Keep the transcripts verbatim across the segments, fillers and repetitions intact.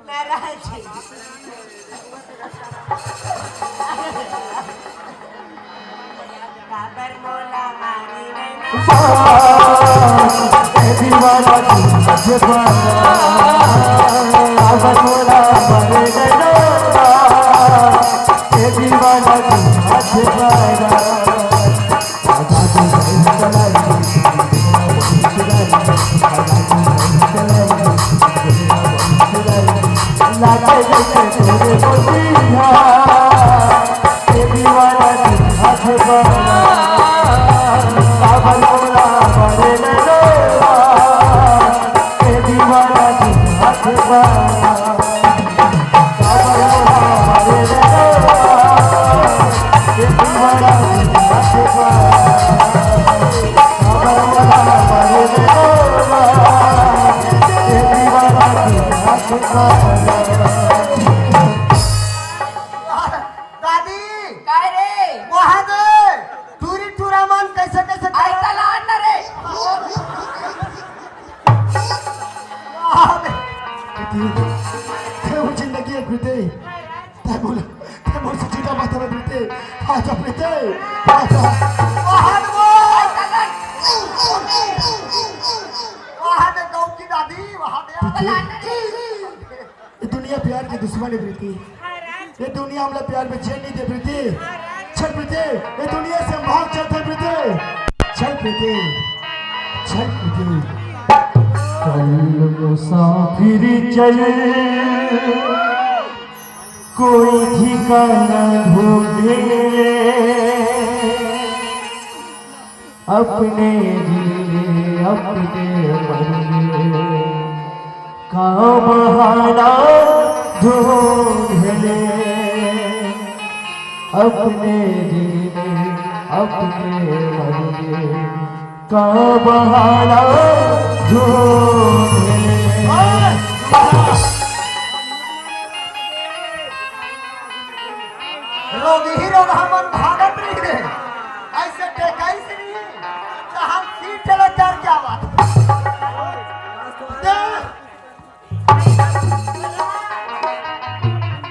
नाराज हे। काबर मोला मारे नैना। ए दीवाना तू मुझे पाना, काबर मोला मारे नैना। ए दीवाना तू मुझे पाना। दादी, काय रे? वहाँ दे, टूरी टूरा मन कैसे कैसे अरे, तलान ना रे। वहाँ दे। प्रीति, ते वो जिंदगी है प्रीति। ते बोला, ते बोल से जीता बात है प्रीति। आजा प्रीति, आजा। वहाँ दे वो। वहाँ दे गौ की दादी, वहाँ दे। प्रीति। ये दुनिया प्यार के दुश्मन है प्रीति। ये दुनिया हमला प्यार में जीन नहीं दे प्रीति। चल प्रीति, ये दुनिया से हम भाग चलते प्रीति। चल प्रीति, चल प्रीति। कल मुसाफिरी चल, कोई ठिकाना ढूंढे। अपने जिए अपने मरिए, का बहाना ढूंढ ले। अपने जिए अपने मरिए, का बहाना ढूंढ ले। रोगही रोगहा मन भागत रही रे। ऐसे टेकाई से नहीं, तो हम सीट चले चढ़ क्या बात।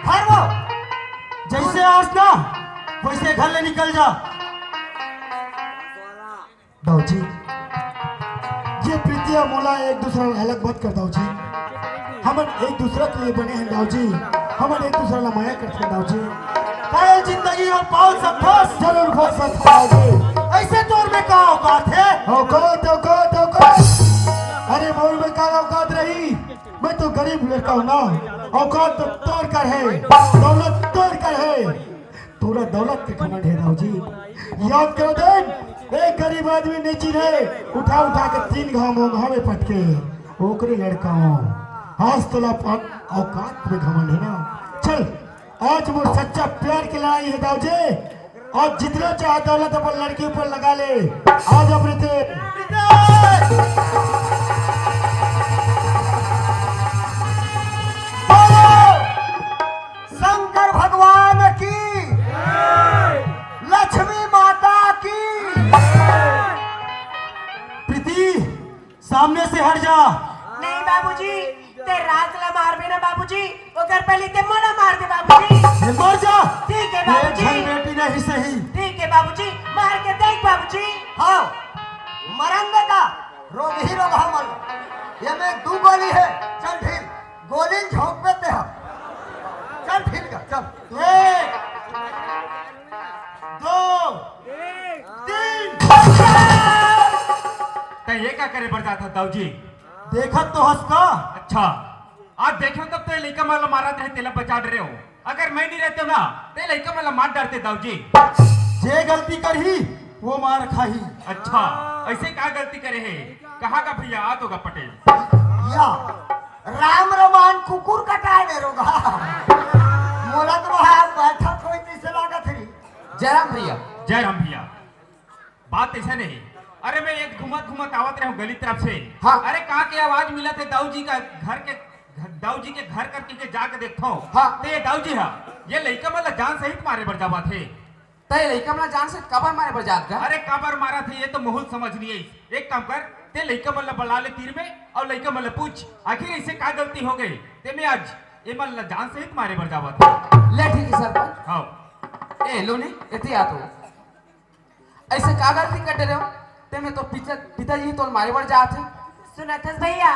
घर वो, जैसे आस ना, वैसे घर ले निकल जा। दाऊ जी, ये प्रीति अउ मोला एक दूसरा ला अलग मत कर दाऊ जी। हमन एक दूसरा के लिए बने हैं दाऊ जी। हमन एक दूसरा ला मया करते हैं दाऊ जी। काहे जिंदगी अउ पाल सकथस? जरूर पाल सकथस दाऊ जी। ऐसे तोर में का औकात है? औकात, औकात, औकात। अरे मोर में का औकात रही? मैं तो गरीब लड़का हूँ ना। औकात तो तोर कर है, दौलत तोर कर है। तोला दौलत के घमंड हे दाऊ जी। याद करो दिन, एक गरीब आदमी नीची रहे, उठा उठा के तीन घाव मोंघा में पटके, ओकरे लड़का हो। आज तोला अपन औकात में घमंड हे ना। चल, आज मोर सच्चा प्यार के लड़ाई हे दाऊ जी। आज जितना चाहे दौलत अपन लड़की ऊपर लगा ले। आज अपने ते शंकर भगवान की, लक्ष्मी माता की। प्रीति, सामने से हट जा। नहीं बाबूजी, ते राज ला मारबे ना बाबूजी, ओकर पहले ते मोला मार दे बाबूजी। ये मर जा। ठीक है ये बाबूजी। झलबेटी नहीं सही। ठीक है बाबूजी, मार के देख बाबूजी। हाँ, मरन दे का, रोगही रोगहा मन। ये में दू गोली है, चल ढील। गोली झोंक में ते हम। चल ठीक है, चल। एक, दो, तीन। तैं ये का करे बर जात हस दाऊ जी? देखत तो हस का? अच्छा, आज देखेंव तब तो ये लइका मन ला मारत रहे, तेला बचा डरे हो। अगर मैं नहीं रहते ना, ते लइका मन ला मार डारते दाऊ जी। जे गलती करही, वो मार खाही। अच्छा, ऐसे का गलती करे हे? कहाँ का भैया? आ तो गा पटेल। या, राम रमान कुकुर कटाए दे रोगा। मोला तो वहाँ बैठक होई तैसे लागत हे। जय राम भैया। जय राम भैया। बात ऐसा नहीं। अरे मैं एक घूमत घूमत आवत रहे हूँ गली तरफ से। हाँ। अरे का के आवाज मिलत हे दाऊ जी का घर के, दाऊ जी के घर कर के जाके देखता हूँ। हाँ। तो ये दाऊ जी हा, ये लइका मन ला जान सहित मारे बर जावत हे। तैं लइका मन ला जान सहित काबर मारे बर जात गा? अरे काबर मारत हे ये तो महूँ समझ नहीं आई। एक काम कर, ते लइका मन ला बला ले तीर में अउ लइका मन ला पूछ, आखिर ऐसे का गलती हो गई, ते मैं आज ये मन ला जान सहित मारे बर जावत हूँ। ले ठीक है सरपंच। हाँ। ए लोनी, एती आ तो। ऐसे का गलती कर डरे हो? ते मैं तो पिता, पिताजी तो मारे बर जात है। सुनत हस भैया,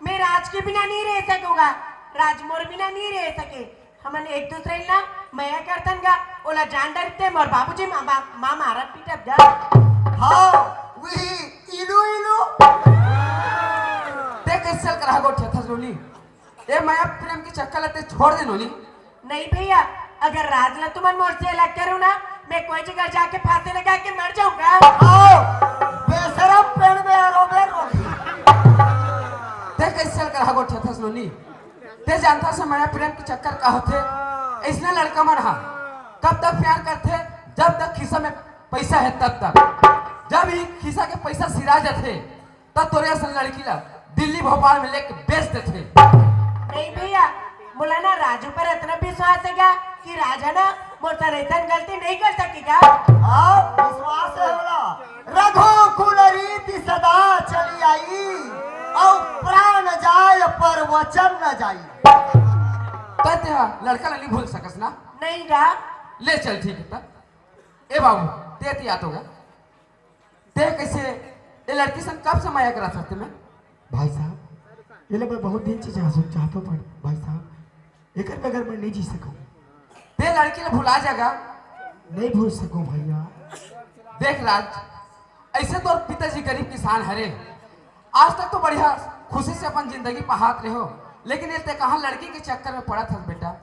मैं राज के बिना नहीं रह सकूंगा, राज मोर बिना नहीं रह सके। हमन एक दूसरे ला मया करथन गा, ओला जान डरते मोर बाबूजी माँ, माँ, माँ मारत पीटत गा। हाँ, वही इलू इलू। ते कैसे चल कर हागो ठेथस लोनी? ए मया प्रेम के चक्कर लते छोड़ दे लोनी। नहीं भैया, अगर राज ला तुमन मोर से अलग करो ना, मैं कोई जगह जाके फांसी लगा के मर जाऊंगा। आओ, बेशरम पेड़ में आरो में रोटी। ते कैसे चल कर हागो ठेथस लोनी? ते जानता से मया प्रेम के चक्कर का होथे? ऐसने लड़का मन हा कब तक प्यार करथे? जब तक खिस्सा में पैसा है तब तक। जब ही खिस्सा के पैसा सिरा जाथे, तब तोरे असन लड़की ला दिल्ली भोपाल में लेके बेच देथे। नहीं भैया, मोला ना राजू पर इतना विश्वास है क्या कि राजा ना मोर से ऐसन गलती नहीं कर सकेगा। हाँ, विश्वास है होला। रघुकुल रीति सदा चली आई, अउ प्राण जाय पर वचन न जाई। त तेहा लड़का ला नहीं भूल सकस ना? नहीं गा। ले चल ठीक है त। ए बाबू, ते तिया तो गा। ते कैसे ए लड़की संग कब से मया करा सकते मैं? भाई साहब, ये ले मैं बहुत दिन से चाह-, चाहता हूँ, पर भाई साहब, एकर बगैर मैं नहीं जी सकूँ। ते लड़की ला भुला जागा। नहीं भूल सकूँ भैया। देख राज, ऐसे तो पिताजी गरीब किसान हरे, आज तक तो बढ़िया खुशी से अपन जिंदगी पहात रहे हो, लेकिन ये ते कहाँ लड़की के चक्कर में पड़ा था बेटा?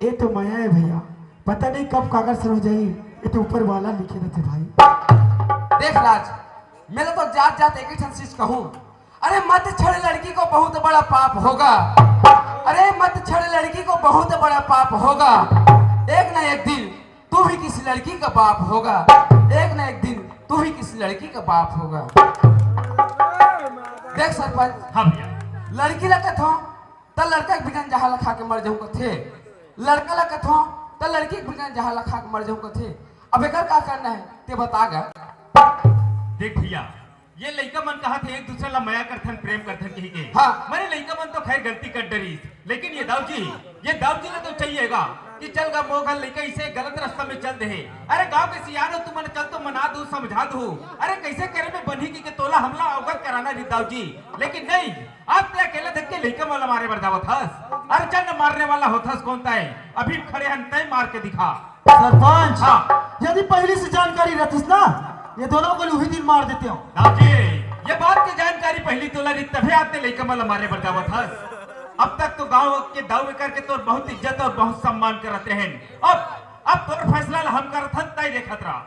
ये तो मया है भैया, पता नहीं कब कागज सर हो जाई, ये तो ऊपर वाला लिखे रहते भाई। देख राज, मेरे तो जात जात एक ही ठन चीज कहूँ, अरे मत छेड़ लड़की को, बहुत बड़ा पाप होगा। अरे मत छेड़ लड़की को, बहुत बड़ा पाप होगा। एक ना एक दिन तू भी किसी लड़की का बाप होगा। एक ना एक दिन तू भी किसी लड़की का बाप होगा। देख सरपंच, हाँ भैया। लड़की ला कथो त लड़का के बिना जहर ला खा के मर जाहूं कथे, लड़का ला कथो त लड़की के बिना जहर ला खा के मर जाहूं कथे। अब एकर का करना है ते बता गा। देख भैया, ये लइका मन कहा थे एक दूसरे ला मया करथन, प्रेम करथन कही के। हाँ। मरे लइका मन तो खैर गलती कर डरिस, लेकिन ये दाऊ जी, ये दाऊ जी ला तो चाहिएगा कि चल गा मोर घर लइका इसे गलत रास्ता में चल दे हे। अरे गांव के सियान हो तुमन, चल तो मना दू, समझा दू। अरे कैसे करे में बनही कि के तोला हमला अवगत कराना री दाऊ जी, लेकिन नहीं, अब ते अकेला देख के लइका मन ला मारे बर जावत हस। अरे चल न, मारने वाला होथस कौन तय, अभी खड़े हन, तय मार के दिखा। सरपंच, हाँ। यदि पहले से जानकारी रहतीस ना, ये दोनों को उही दिन मार देते हो। दाऊ जी, ये बात की जानकारी पहली तोला रही, तभे आते लइका मन ला मारे बर जावत हस। अब तक तो गांव के दाऊ करके तोर बहुत इज्जत और बहुत सम्मान करत रहेन। अब, अब तोर फैसला ला हम करत हन, तय देखत रहा।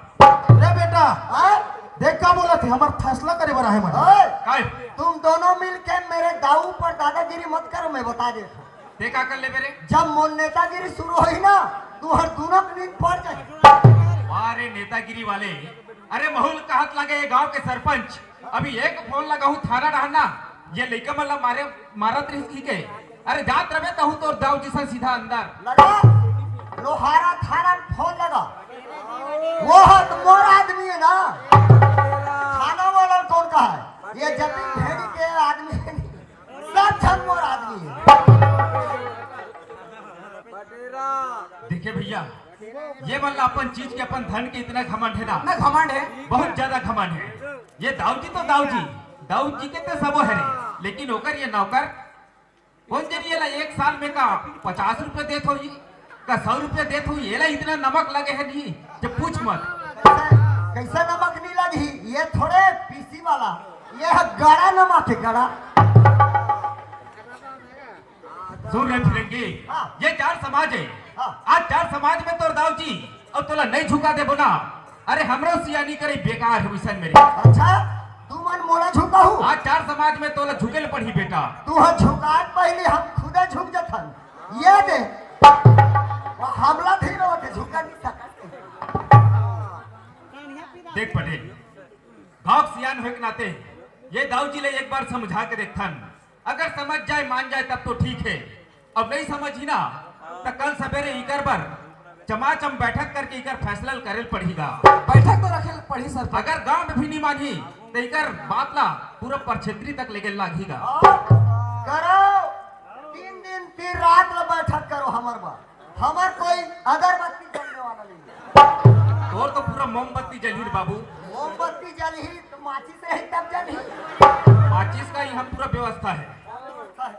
रे बेटा, हाँ? देख का बोलत हे, हमर फैसला करे बर आहे मन। ओए, काय? तुम दोनों मिलके मेरे दाऊ पर दादागिरी मत करो, मैं बता देता हूँ। ते का कर लेबे रे? जब मोर नेतागिरी शुरू होही ना, तुहर दूनों के नींद पड़ जाही। वाह रे नेतागिरी वाले। अरे महूं ल कहत लागे ये गांव के सरपंच, अभी एक फोन लगाहूं थाना डहर ना, ये लइका मन ला मारे, मारत रहिस कहिके। अरे जात रबे तहूं तोर दाऊ जी सन सीधा अंदर। लगा, लोहारा थाना में फोन लगा। वो ह त मोर आदमी है ना। थाना वाला कौन का है? ये जतिन भेड़ी के आदमी है। सब झन मोर आदमी है। देखे भैया, ये मन ला अपन चीज के, अपन धन के इतना घमंड है ना। ना घमंड है। बहुत ज्यादा घमंड है। ये दाऊ जी तो दाऊ जी, दाऊ जी के तो सबो हरे, लेकिन ओकर ये नौकर कौन जनी एला एक साल में का पचास रुपया देत होही, का सौ रुपया देत होही, एला इतना नमक लगे है नहीं, जब पूछ मत। कैसा, कैसा नमक नहीं लगी? ये थोड़े पीसी वाला, ये है गड़ा नमक है, गड़ा। सुन रे फिरंगी, हाँ। ये चार समाज है। हाँ। आज चार समाज में तोर दाऊ जी अउ तोला नहीं झुका देबो ना, अरे हमरो सियानी करे बेकार है मिशन मेरे। अच्छा, तू मन मोला झुकाहू? आज चार समाज में तोला झुके ल पड़ही बेटा। तू ह झुकात पहली हम खुदे झुक जथन। ये दे। हमला धीरे होते झुका नहीं सकत। देख पटेल, गांव के सियान होए के नाते ये दाऊ जी ले एक बार समझा के देखथन। अगर समझ जाए, मान जाए, तब तो ठीक है। अब नहीं समझी ना, त कल सवेरे इकर बर चमाचम बैठक करके इकर फैसला ल करे ल पड़ही गा। बैठक तो रखे ल पड़ही सरपंच। अगर गांव में भी नहीं मानही, तो इकर बात ला पूरा परछेत्री तक लेगे लागही गा। करो, तीन दिन तीन रात ला बैठक करो हमर बर। हमर कोई अगरबत्ती जलने वाला नहीं है। तोर तो पूरा मोमबत्ती जलही रे बाबू। मोमबत्ती जलही तो माचिस रही तब जलही। माचिस का यहाँ पूरा व्यवस्था है। व्यवस्था है।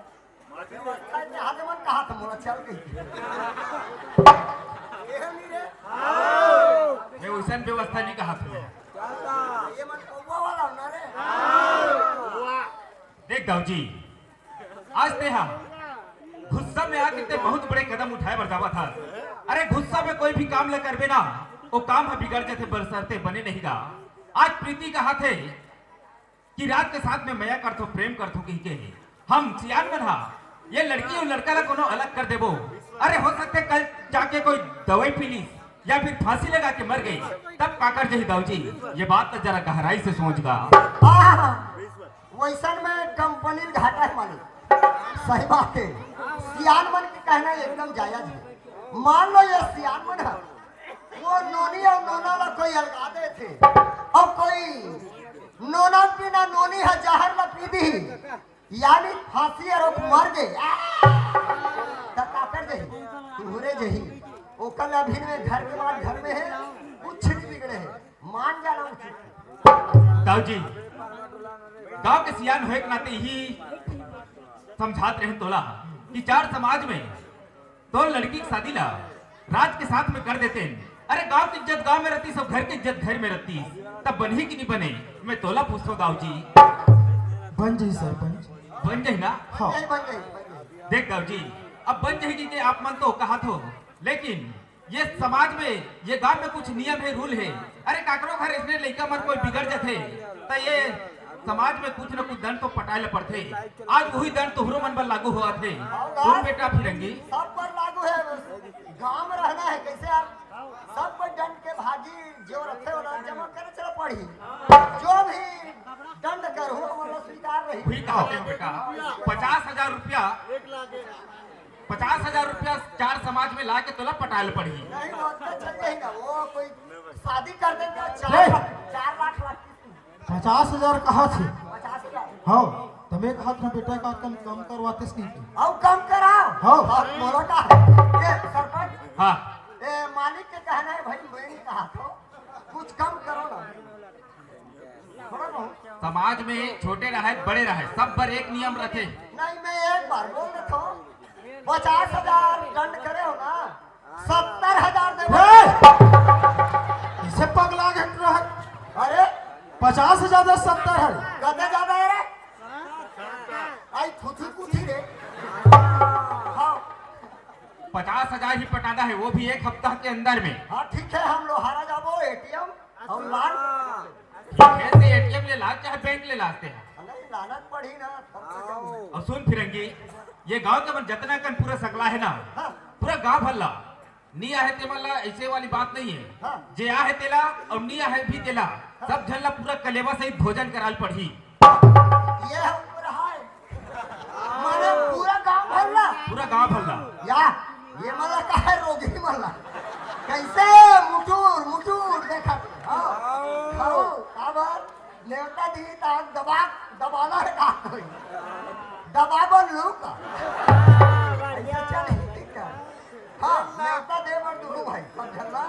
व्यवस्था है, जहाँ जमन कहा था मोला चल गई। ये नहीं रे। मैं वैसन व्यवस्था नहीं कहा था। ये मन कौवा वाला हो ना रे। देख दाऊ जी, आज तेहा गुस्सा में आके ते बहुत बड़े कदम उठाए बर जावत हस। अरे गुस्सा में कोई भी काम ल करबे ना, वो काम ह बिगड़ जाथे, बरसरते बने नहीं गा। आज प्रीति कहा थे कि राज के साथ में मया करथो, प्रेम करथो कहिके। हम सियान मन हा ये लड़की अउ लड़का ला कोनो अलग कर देबो। अरे हो सकथे कल जाके कोई दवाई पी लीस या फिर फांसी लगा के मर गई, तब का कर जही दाऊ जी? ये बात तो जरा गहराई से सोच गा। आहा, वैसन में कंपनी ल घाटा है मालिक। सही बात है, सियान मन के कहना एकदम जायज है। मान लो ये सियान मन है, वो नोनी अउ नोना ला कोई अलगा देथे, अउ कोई नोना बिना नोनी ह जहर ला पी दी, यानी फांसी अउ मर गे, त का कर जही? तुहरे जही। ओकर अभी में घर के बाद घर में है, कुछ नहीं बिगड़े है। मान जाना उचित। दाऊ जी, गांव के सियान होए के नाते ही समझात रहे तोला कि चार समाज में तोर लड़की के शादी ला राज के साथ में कर देते। अरे गांव की इज्जत गांव में रहती, सब घर की इज्जत घर में रहती, तब बनही कि नहीं बने? मैं तोला पूछता हूँ दाऊ जी। बन जाही सरपंच। बन जाही ना? हाँ। बन जाही, बन जाही। देख दाऊ जी, अब बन जाही कि आप मन तो कहा थो, लेकिन ये समाज में, ये गांव में कुछ नियम है, रूल है। अरे काकरो घर इसने लइका मन कोई बिगड़ जथे, त ये समाज में कुछ न कुछ दंड तो पटाए ल पड़थे। आज वही दंड तोहरो मन बर लागू होवत हे। सुन बेटा फिरंगी, सब पर लागू है। गांव में रहना है, कैसे आप सब पर दंड के भागी जो रखे वाला जमा करे चला पड़ी। जो भी दंड कर हो वाला स्वीकार रही। वही कहा थे बेटा, पचास हजार रुपया, पचास हजार रुपया चार समाज में ला के तोला पटाए ल पड़ही। नहीं, वो तो चल जाएगा, वो कोई शादी कर देंगे, चार लाख, चार लाख लाख। पचास हजार कहा थे? पचास हजार। हाँ, त मैं कहा था बेटा का कम, कम करवाते नहीं थे। आओ कम कराओ। हाँ। और बोलो का? ये सरपंच। हाँ। ए, मालिक के कहना है भाई, मैं नहीं कहा था। कुछ कम करो ना। थोड़ा बहुत। समाज में छोटे रहे, बड़े रहे, सब पर एक नियम रखे। नहीं, मैं एक बार बोल देता हूँ, पचास हजार दंड करे हो ना, सत्तर हजार देबो। ए! इसे पगला घट रहा है। अरे, पचास हजार से सत्तर है। कते ज्यादा है रे? आई थुथु कुथी रे। हाँ। पचास हजार ही पटाना है, वो भी एक हफ्ता के अंदर में। हाँ, ठीक है, हम लोहारा जाबो, एटीएम और लान। ठीक है, ते एटीएम ले ला, चाहे बैंक ले लाते हैं। नहीं, लाना पड़ी ना, कम से कम। और सुन फिरंगी, ये गांव के मन जतना कन पूरा सकला है ना, हाँ। पूरा गांव भर ला। नी आहे तेमन ला ऐसे वाली बात नहीं है। हाँ। जे आहे तेला और नी आहे भी तेला, हाँ। सब झन ला पूरा कलेवा सहित भोजन कराल पड़ही। ये है ऊपर है। माने पूरा गांव भर ला। पूरा गांव भर ला। या, ये मला का है रोगी मला। कैसे मुटुर, मुटुर देखा। हाँ। खाओ, काबर? नेवता दी ता दबा, दबाना है का कोई? दबाबन लू का? ऐसा चल ही नहीं क्या? हाँ, नेवता दे बर दुहू भाई, समझला?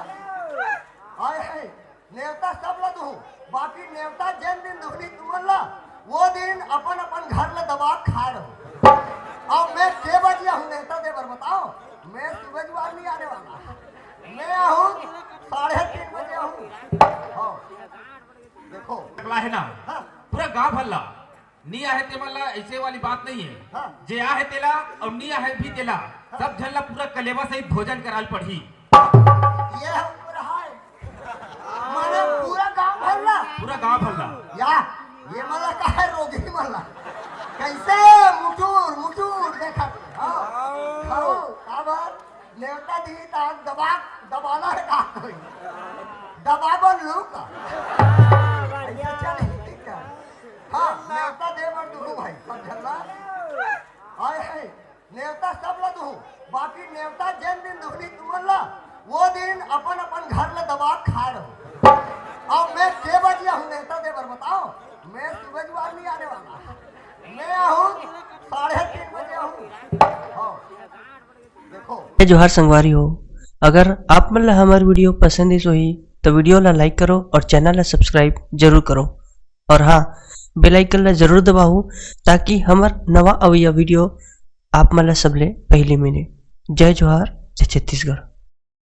आए है, नेवता सब ला दुहू, बाकी नेवता जेन दिन दुहनी तुमन ला, वो दिन अपन अपन घर ला दबा के खाए रहो। अब मैं के बजे हूँ नेवता दे बर बताओ? मैं सुबह जुआर नहीं आने वाला, मैं आहूँ साढ़े तीन बजे आहूँ। हाँ। देखो। टकला है ना? हाँ। पूरा गांव भर ला। नी आहे तेमन ला ऐसे वाली बात नहीं है। हाँ। जे आहे तेला और नी आहे भी तेला, हाँ। सब झन ला पूरा कलेवा सहित भोजन कराल पड़ही। ये है ऊपर है। माने पूरा गांव भर ला। पूरा गांव भर ला। या, ये मला का है रोगी मला। कैसे मुटुर, मुटुर देखा। हाँ। खाओ, काबर? नेवता दी ता दबा, दबाना है का कोई? दबाबन लू का? ऐसा चल ही नहीं क्या? हाँ, नेवता दे बर दुहू भाई, समझला? आए है, नेवता सब ला दुहू, बाकी नेवता जेन दिन दुहनी तुमन ला, वो दिन अपन अपन घर ले दबा के खाए रहो। अब मैं के बजे आहूँ नेता दे बर बताओ? मैं सुबह जुआर नहीं आने वाला, मैं आहूँ साढ़े तीन बजे आहूँ। हाँ, देखो। जय जोहार संगवारी हो, अगर आप मन ला हमर वीडियो पसंद आइस होही तो वीडियो ला लाइक करो और चैनल ला सब्सक्राइब जरूर करो। और हाँ, बेल आइकन ला जरूर दबाहू, ताकि हमर नवा अवइया वीडियो आप मन ला सबले पहली मिले। जय जोहार, जय छत्तीसगढ़।